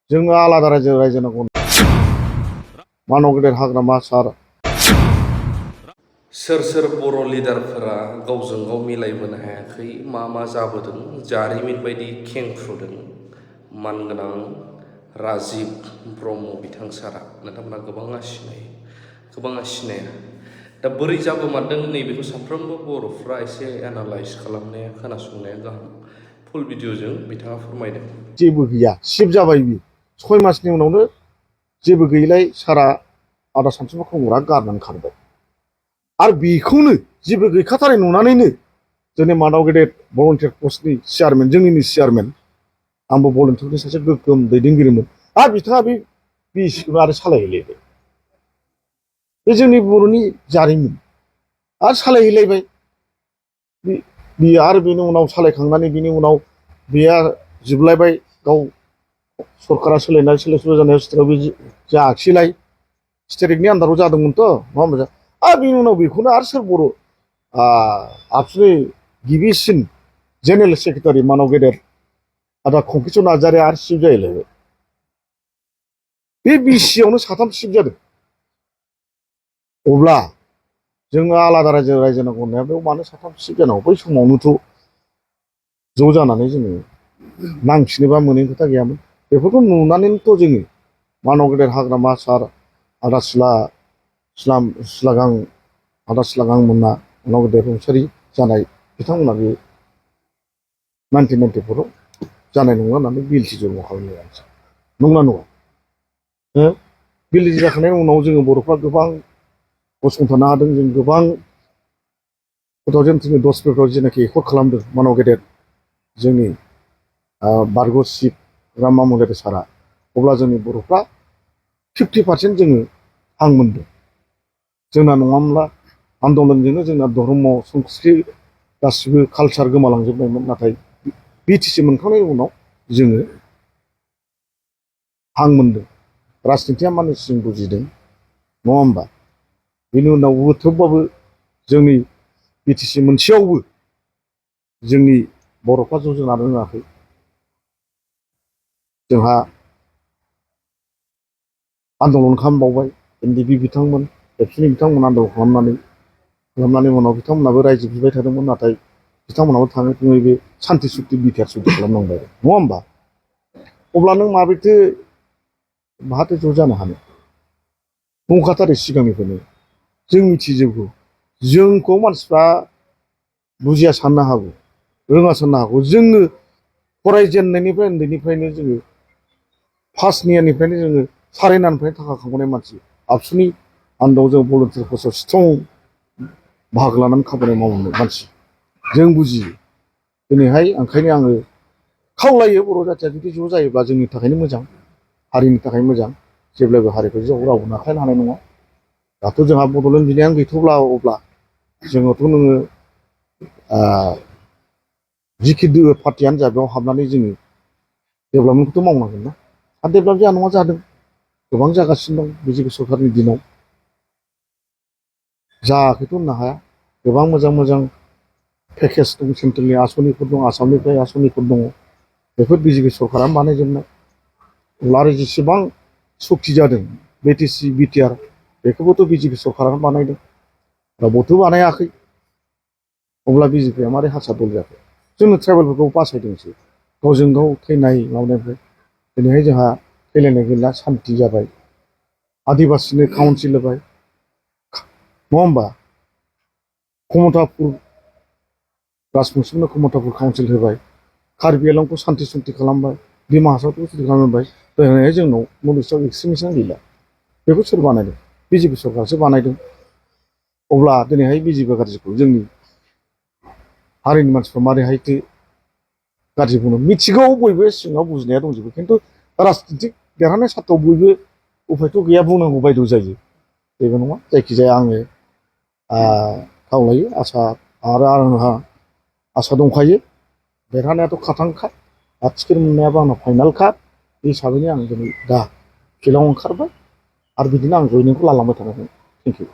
जोङो आलादा रायजो नांगौ मानव गेदेर हाग्रामा सार सोर बर' लिडारफोरा गावजों गाव मिलायबोनो हायाखै मा जाबोदों जारिमिन बायदि खेंफ्रुदों मानगोनां राजिब ब्रह्म बिथां सारा नोंथांमोना गोबाङा सिनाया दा बोरै जाबोमारदों नैबेखौ साफ्रोमबो बर'फ्रा एसे एनालाइज खालामनाया खोनासंनाया गाहाम फुल भिडिअजों बिथाङा फोरमायदों जेबो गैया सिप जाबाय बि 6 मासनि उनावनो जेबो गैयैलाय सारा आदा सानसुमा खुंग्रा गारनानै खारबाय आरो बेखौनो जेबो गैखाथारै नुनानैनो जोंनि मानव गेदेर भलन्टियार पस्टनि चेयारमेन जोंनिनो चेयारमेन आंबो भलन्टियारनि सासे गोग्गोम दैदेनगिरिमोन आरो बिथाङा बे बिसिखौ आरो सालायहैलायबाय बे जोंनि बर'नि जारिमिन आरो सालायहैलायबाय बियो आरो बेनि उनाव सालायखांनानै बिनि उनाव बेया जोबलायबाय गाव सरकारा सोलायनाय सोलाय जानायाव स्टेटआव जायाखिसैलाय स्टेटनि आन्दाराव जादोंमोनथ' नङा होमबा आरो बिनि उनाव बेखौनो आरो सोर बर' आबसुनि गिबिसिन जेनेरेल सेक्रेटारि मानव गेदेर आदा कंकिचर नार्जारिया आरो चिफ जाहैलायबाय बे बिसियावनो साथाम चिफ जादों अब्ला जोङो आलादा रायजो नांगौ होननाया बेयाव मानो साथाम चिफ जानांगौ बै समावनोथ' ज' जानानै जोङो नांफिनोबा मोनैनि खोथा गैयामोन बेफोरखौ नुनानैनोथ' जोङो मानव गेदेर हाग्रामा सार आदा सिलागां मोनना मानव गेदेर रुंसारि जानाय बिथांमोना बे 1994 जानाय नङा होननानै बिएलटि जन्म खालामनाय नंना नङा बिएलटि जाखांनायनि उनाव जोङो बर'फ्रा गोबां गसंथानो हादों जों गोबां 2010 जेनाखि एकर्ड खालामदों मानव गेदेर जोंनि बारग' चिफ राम गेदेर सारा अब्ला जोंनि बर'फ्रा 50% जोङो हां मोनदों जोंना नङामोनब्ला आन्दलनजोंनो जोंना धर्म संस्कृति गासिबो कालचार गोमालांजोबनायमोन नाथाय बिटिसि मोनखांनायनि उनाव जोङो हां मोनदों राजनितिया माने जों बुजिदों नङा होमबा बेनि उनावबो थेवबाबो जोंनि बिटिसि मोनसेयावबो जोंनि बर'फ्रा ज' जानो रोङाखै जोंहा आन्दलन खालामबावबाय एनडिपि बिथांमोन एबसुनि बिथांमोन आन्दलन खालामनानै उनाव बिथांमोनाबो रायजो बिबाय थादोंमोन नाथाय बिथांमोनाबो थाङै थुङै बे सान्ति सुक्ति बिटिआर सुक्ति खालामनांबाय नङा होमबा अब्ला नों माहाथो ज' जानो हानो नंखाथारो सिगांनिफ्रायनो जों मिथिजोबगौ जोंखौ मानसिफ्रा बुजिया साननो हागौ रोङा साननो हागौ जोङो फरायजेननायनिफ्राय उन्दैनिफ्रायनो जोङो फार्स्ट इयारनिफ्रायनो जोङो सारेनानिफ्रायनो थाखा खांबोनाय मानसि आबसुनि आन्दोआव जों भलन्टियार पस्टआव स्ट्रं बाहागो लानानै खामानि मावनाय मानसि जों बुजियो दिनैहाय ओंखायनो आङो खावलायो बर' जाथिया जुदि ज' जायोब्ला जोंनि थाखायनो मोजां हारिनि थाखाय मोजां जेब्लाबो हारिखौ ज' रावबो नाख्लायनो हानाय नङा दाथ' जोंहा बड'लेण्ड बिनायानो गैथ'ब्ला अब्ला जोङोथ' नोङो जिखि पार्टियानो जा बेयाव हाबनानै जोङो डेभेलपमेन्टखौथ' मावनांगोन ना आरो डेभेलप जाया नङा जादों गोबां जागासिनो दं बिजेपि सरकारनि दिनाव जायाखैथ' होननो हाया गोबां मोजां पेकेज दं सेन्ट्रेलनि आसनिफोर दं आसामनिफ्राय आसनिफोर दङ बेफोर बिजेपि सरकारा बानायजोबनाय आरो जेसेबां सक्ति जादों बिटिसि बिटिआर बेखौबोथ' बिजेपि सरकारानो बानायदों रावबोथ' बानायाखै अब्ला बिजेपिया मारै हारसा दल जाखो जोंनो ट्राइबेलफोरखौ बासायदोंसो गावजों गाव थैनाय माबानायनिफ्राय दिनैहाय जोंहा थैलायनाय गैला सान्ति जाबाय आदिबासिनो काउन्सिल होबाय नङा होमबा कमतापुर राजबंसिनो कमतापुर काउन्सिल होबाय कार्बि आंलंखौ सान्ति सुक्ति खालामबाय डिमा हासावखौ सुक्ति खालामबाय दिनैहाय जोंनाव नर्थ इस्टआव एक्सट्रिमिसआनो गैला बेखौ सोर बानायदों बिजेपि सरकारसो बानायदों अब्ला दिनैहाय बिजेपि गाज्रिखौ जोंनि हारिनि मानसिफ्रा मारैहायथो गाज्रि बुंनो मिथिगौ बयबो सिङाव बुजिनाया दंजोबो खिन्थु राजनितिक देरहानाय सार्थाव बयबो उफायथ' गैया बुंनांगौ बायद' जायो जेबो नङा जायखिजाया आङो खावलायो आसा आरो आंहा आसा दंखायो देरहानायाथ' खाथांखा आरो टिकेट मोननायाबो आंना फाइनालखा बे हिसाबैनो आं दिनै दा फिल्डआव ओंखारबाय आरो बिदिनो आं जयनिंखौ लालांबाय थागोन थेंक इउ